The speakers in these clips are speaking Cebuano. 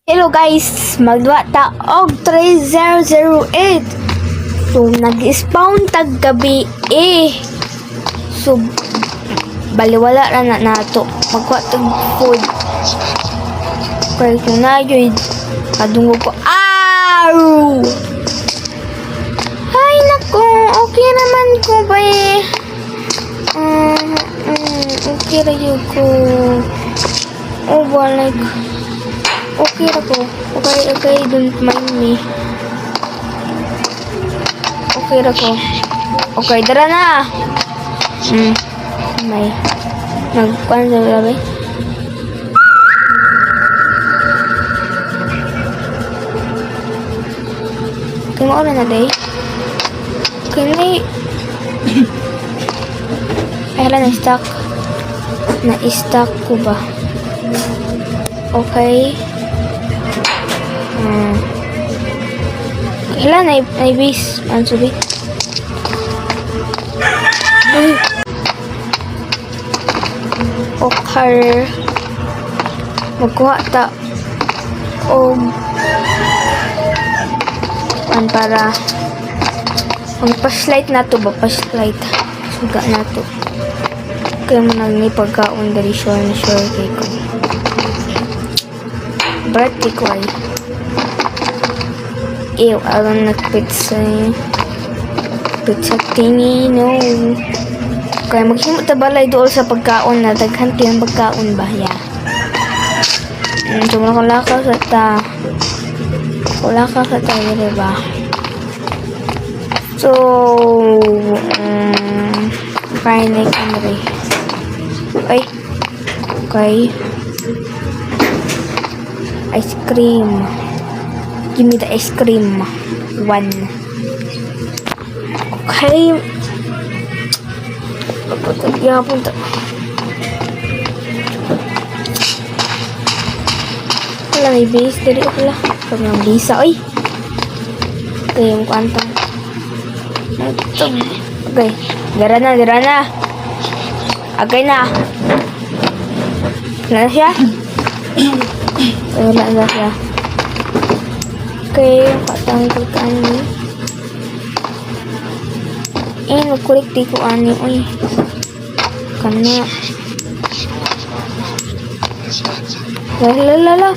Hello guys, magduwa ta og 3008. So nag-spawn tag gabi eh. So baliwala ra na nato. Magkuha tag food. Kay kung nayoy kadungog ko. Aw! Ay nako, okay naman ko ba eh. Okay ra gyud ko. Oh, ba, like, okay ra ko. Okay, don't mind me. Okay ra ko. Okay, dara na. May nagkuan sa labi. Okay, mauna na day. Okay, may ay, hala, na-stuck. Na-stuck ko ba? Okay. Hala, na base. Ano sabi? Ay. Okay. Magkuha ta og an para ang flashlight na to ba, flashlight suga na to kaya mo nang ni pagkaon dali, sure na sure kay ko bread kay ko ay. Ew, I don't like pizza. Pizza thingy, no. Kaya maghimo ta balay dool sa pagkaon na daghan kay ang pagkaon ba, yeah. So, makalakaw sa ta. Wala ka sa tayo, diba? So, okay na yung. Ay, okay. Ice cream. Give me the ice cream. One. Okay. Punta, punta. Wala, may base. Dali ko pala. Pag ng bisa. Oy! Okay, yung kwanta. Ito. Okay. Dara na, dara na. Okay na. Wala na siya? Ay, wala na siya. Okay, yung katang pagkaan ni. Eh, nagkulik di ko ani. Uy. Kana. La la la la.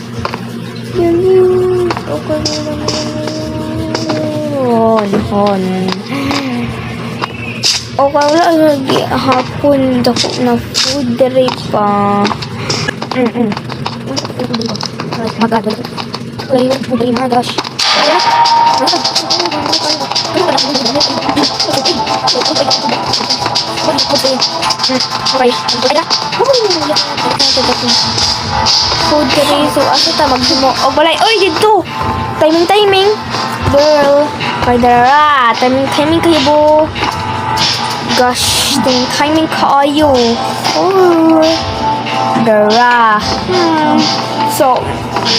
Yun yun. Okay na hon, hon. Okay, wala lagi hapon. Dako na food diri pa. My God. Oh my gosh. Okay. Food diri. So, asa ta maghimo? Oh, balay. Oy, dito! Timing, timing. Girl. Kay dara. Timing, timing kayo bo. Gosh, timing, timing kaayo. Oh. Dara. So,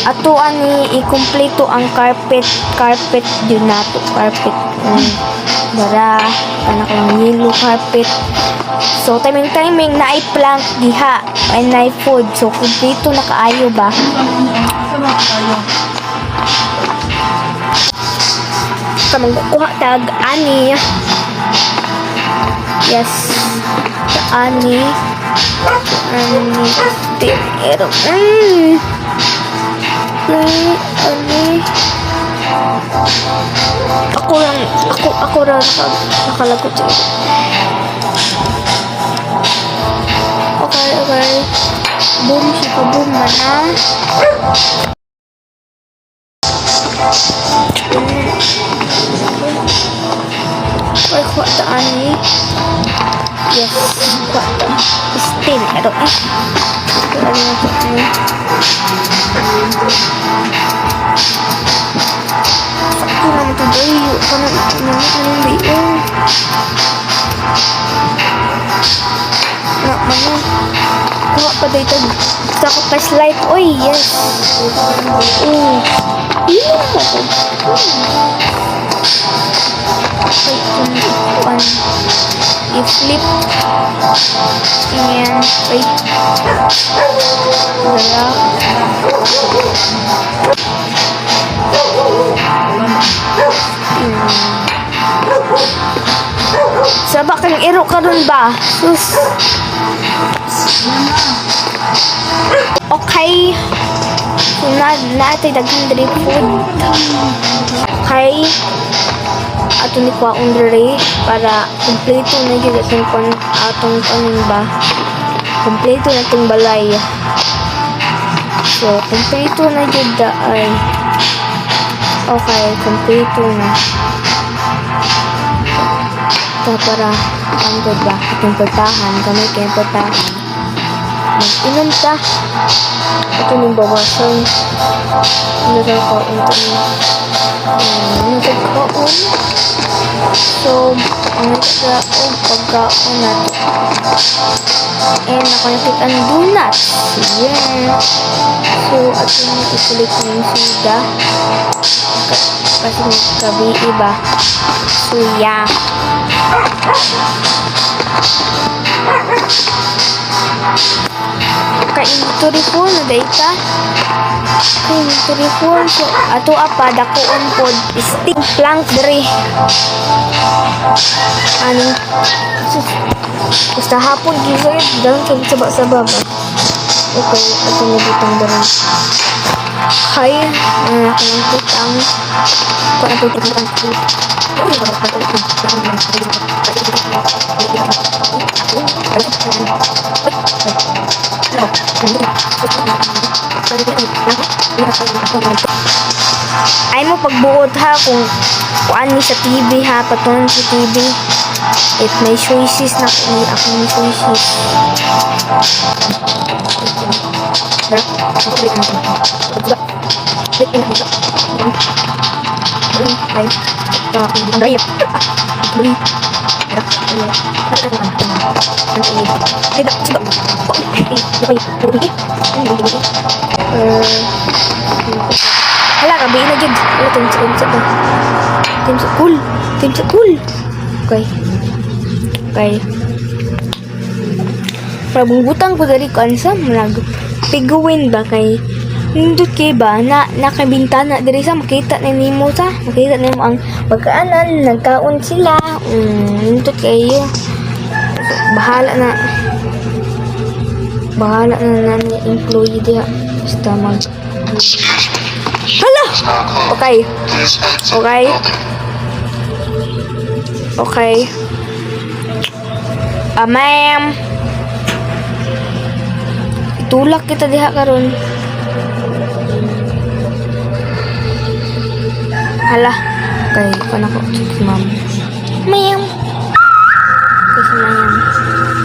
ato ani ikumpleto ang carpet, carpet yun nato, carpet. Dara, kanak lang yellow carpet. So, timing timing na ay plank diha and na food. So, kumpleto na kaayo ba? Sa magkuha tag ani. Yes. Sa ani. Ani. Pero, Ani. Ako lang, ako ra nakalagot sa ito. Okay. Boom, siya boom man na. Okay, kuha ta ani. Yes, kuha ta. Steam, ito eh. Ano na ito eh. Sakto naman ito dayo. Ano, ano, ano, ano, na, ano. Kuha pa dito. Sa ko flashlight. Uy, yes. Oh. Yun mo ko. Okay, one. I-flip. And, ay. Wala. Laro karon ba? Sus. Okay. So, na natin daghang diri food. Okay. Ato ni kuhaon diri para kumpleto na gyud atong kon atong kanon ba. Kumpleto na itong balay. So, kumpleto na gyud da ay. Okay, kumpleto na. Ito para pangod ba? Atong portahan, gamay kay portahan. Mag-inom ta. Ito ning bawasan. Ano daw kaon to ni? Ano daw kaon? So, ang sa og pagkaon nato. And ako nakita ang donuts. Yeah. So, ato ni ikulit ng soda. Kasi gabi iba. So, yeah. Ka-inventory full na data. Ka-inventory full. So, ato apa, dakuon pod. Stick plank diri. Anong, sus, basta hapon, gisa yun. Dahil sa saba-saba ba? Okay, ato ni butang diri. Kay, ano ako ng butang. Kuha na butang. Ay mo pagbuot ha kung kuan ni sa TV ha, patunan sa TV. If may choices na ni ako may choices. Hala, gabi na gid. Hala, time sa unsa ba? Time sa cool. Time sa cool. Okay. Okay. Prabungbutan ko dali ko ansa murag piguin ba kay nindot kay ba na nakabintana diri sa makita na nimo sa makita nimo ang pagkaanan nagkaon sila, nindot kayo. Bahala na, bahala na na ni employee diha, basta mag hala. Okay, ah, ma'am, itulak kita diha karon. Hala, kay kuan ako si ma'am. Ma'am, kay si ma'am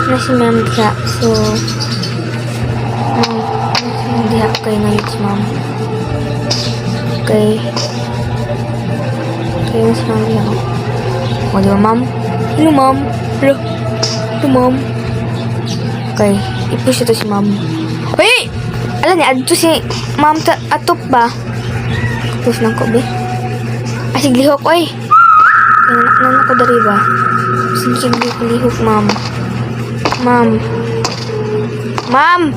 na si ma'am diha. So ma'am, na si ma'am diha, kay na si ma'am, kay kay na si ma'am diha. O, di ba, ma'am? Hello, ma'am. Hello, hello, ma'am. Okay, i-push ito si ma'am. Uy! Ala ni adto si ma'am ta atop ba? Push lang ko, be. Ah, sige, lihok, oy. Kaya na ko dari ba? Sige, lihok, lihok, ma'am. Ma'am. Ma'am!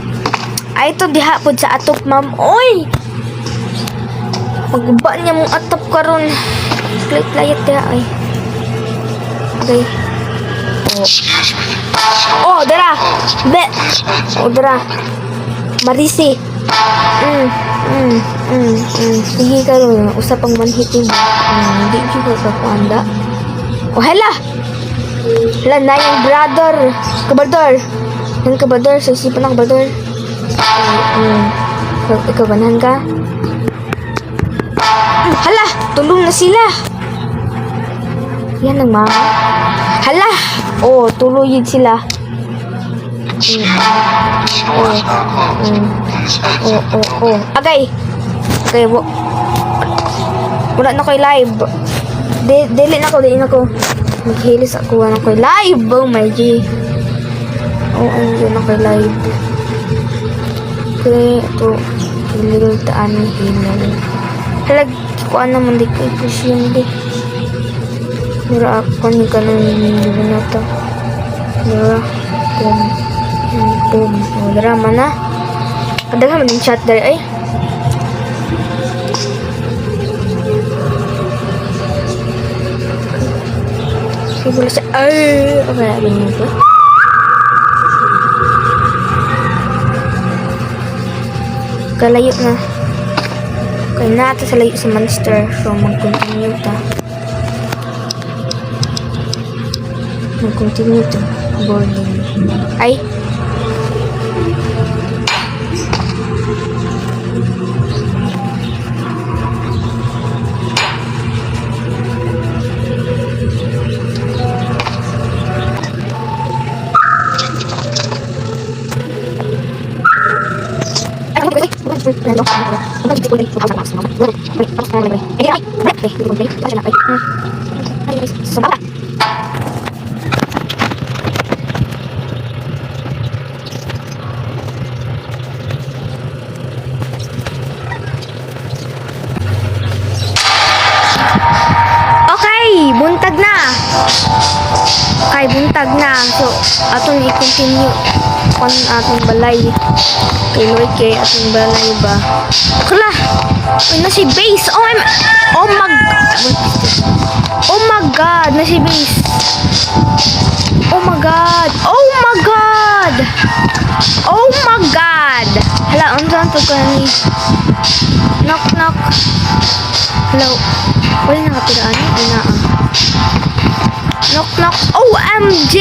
Ay, ito diha pod sa atop, ma'am. Oy! Pagba niya mong atop karon. Layat diha, ay. Okay. Oh. Oh, dara. Be. Oh, dara. Marisi. Sige karon, usa pang manhit mo. Di jud ka kuanda. Oh, hala. Hala na yung brother. Kabador. Yung kabador, sa isipan ng kabador. Ikaw, ganahan ka? Hala, tulong na sila. Yan ang mama. Hala! Oh, tuloy yun sila. Store is now closed. Please exit the Oh. building. Agay! Okay, wo. Wala na ko'y live. Dili na ko, dili na ko. Maghilis ako, wala na ko'y live. Oh my G. Oh, ayun na ko'y live. Okay, ito. Illegal taan ni Hilal. Halag, kuan naman di ko i-push yun di. Mura ako ni kanang na to. Mura. Boom. Boom. Oh, drama na. Kadaghan man yung chat dali ay. Si Wala siya. Ay! Okay, ganyan ko. Kalayo na. Okay, nato sa layo sa monster. So, mag-continue ta. Mag-continue ta. Boarding. Ay! Okay, buntag na. Okay, buntag na. So, aton i-continue kon atong balay. Kay Lord kay atong balay ba. Kala. Uy, na si base. Oh, I'm Oh my Oh my God, na si base. Oh my God. Oh my God. Oh my God. Hala, unsa ang to ni? Knock knock. Hello. Wala nakatira ani? Ay naa. Knock knock. OMG!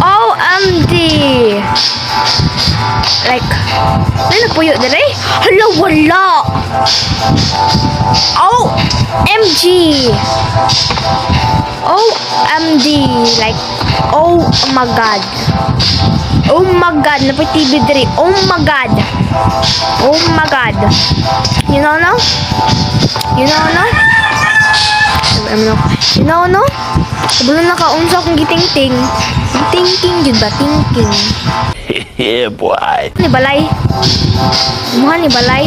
OMG! Like, ano nagpuyo dire? Hala, wala! OMG! OMG! Like, oh my God. Oh my God, napoy TV dire. Oh my God. Oh my God. You know no? You know no? Ano, you know no? Kabalo na ka unsa akong gitingting. Thinking jud ba thinking? Yeah, boy. Ni balay. Muha ni balay.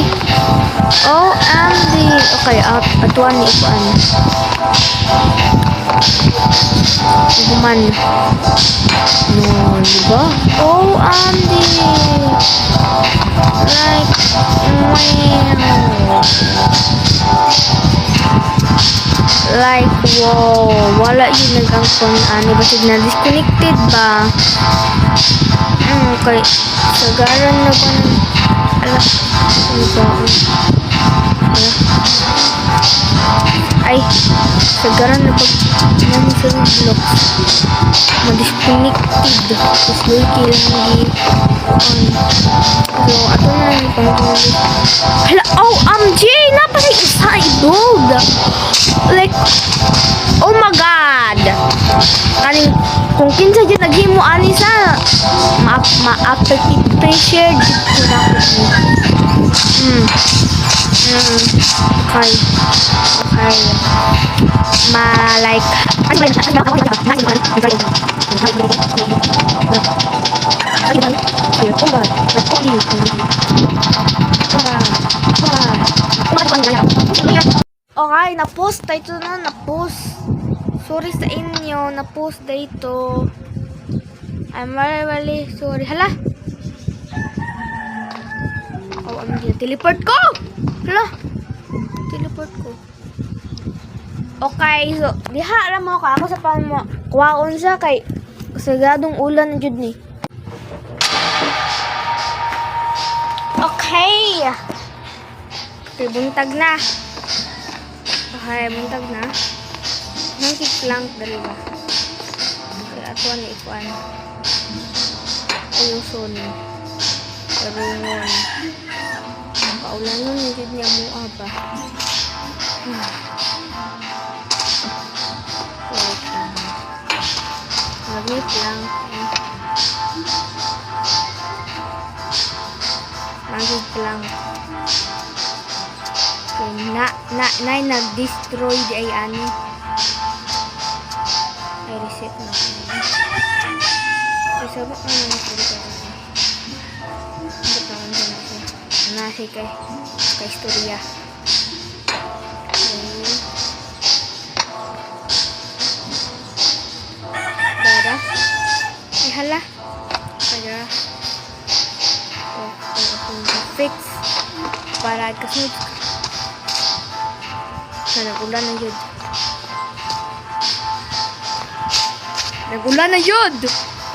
OMG. Okay, out atuan ni ikuan. Human. No, di ba? OMG. Like, wow. Like, wow. Wala yun nag-angkon. Ani ba na disconnected ba? Okay. Sagaran na ba ng... Ala. Ano ba? Ala. Ay. Sagaran na ba? Ano sa Roblox? Ma-disconnected. Tapos lurky lang di... On. So, ato na lang yung pang. Hala! Oh, OMG! Napasay isa i-build! Like, oh my God! Kaning, kung kinsa dyan naghimo ani sa ma ma after pressure jud ko na ko ni. Okay. Okay. Ma like Okay, na-post tayo na, na-post. Sorry sa inyo, na-post dito. I'm very, very sorry. Hala! Oh, ano yun? Teleport ko! Hala! Teleport ko. Okay, so, diha ra mo ka. Ako sa pan mo. Kuwaon siya kay sagadong ulan na jud ni. Okay! Okay, buntag na. Okay, buntag na. Nang plank dali ba? Okay, ato ni ikuan. Ayuson. Tarungon. Kaulan nun, hindi niya mua ba? Wait lang. Mag-wait lang. Mag-wait lang. Okay, na, na, na, nag-destroy di ay ani. Ay, reset na ako. Ay, sabak na naman ko dito. Hindi pa naman na ako. Nasi kay, kay istorya. Okay. Dara. Ay, hala. Kaya. Okay, okay. Fix. Para kasunod. Sana ulan na yun. Nagulan na yun!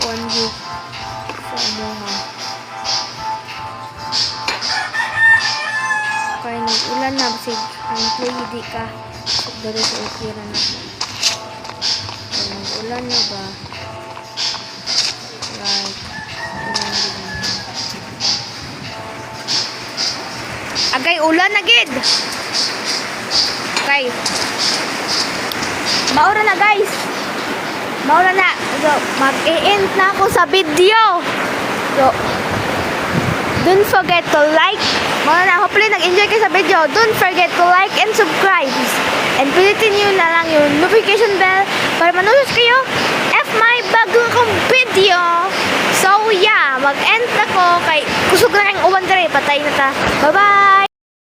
OMG. Sa amuha. Kay nag-ulan na, basig ang employee di ka. Dali sa okay ra na. Kay nag-ulan na ba? Right. Ulan gid na. Agay, ulan na gid! Okay. Maura na, guys. Maura na. So, mag-e-end na ako sa video. So, don't forget to like. Maura na. Hopefully, nag-enjoy kayo sa video. Don't forget to like and subscribe. And pindutin nyo na lang yung notification bell para manood kayo if may bago akong video. So, yeah. Mag-end ako kay kusog na kayong uwan dere. Patay na ta. Bye-bye!